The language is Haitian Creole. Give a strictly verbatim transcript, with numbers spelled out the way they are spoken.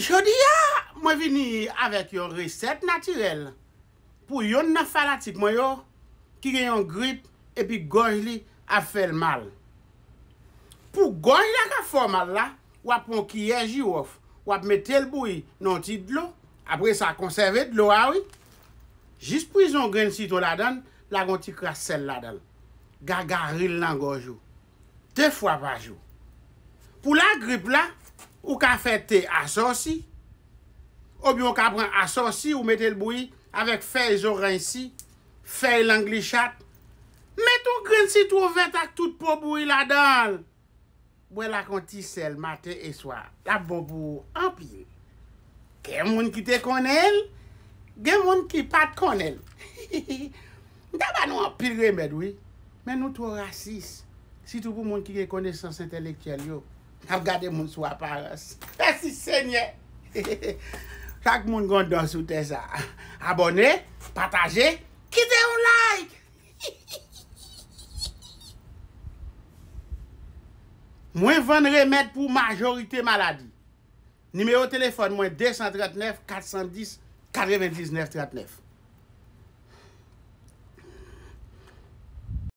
Jodi a, mwen vini avèk yon resèt natirèl pou yonn nan fanatik mwen yo ki gen yon grip epi gòj li ap fè l mal. Pou gòj la k ap fè w mal la, w ap pran yon kiyè jiwòf, w ap mete l bouyi nan yon ti dlo, apre sa konsève dlo a wi. Jis prizon grenn sitwon ladan l, lage yon ti kras sèl ladan l. Gagari l nan gòj ou. De fwa pa jou. Pou lagrip la, ou ka fè te asòsi, oubyen ou ka pran asòsi, ou mete l bouyi avèk fèy zoranj si, fèy langlichat. Met yon grenn sitwon vèt ak tout po bouyi ladan l. Bwè l ak yon ti sèl maten e swa. L ap bon pou ou anpil. Gen moun ki te konnen l, gen moun ki pa t konnen l. M ta ba nou anpil remèd, wi. Men nou twò rasis. Sitou pou moun ki gen konesans entèlektyèl yo. N ap gade moun sou aparans. Mèsi, Senyè. Chak moun gen yon don sou tè sa. Abòne, pataje, kite yon like. Mwen vann remèd pou majorite maladi. Nimewo telefòn mwen, de san trannèf, kat san dis, katrevendiznèf trannèf.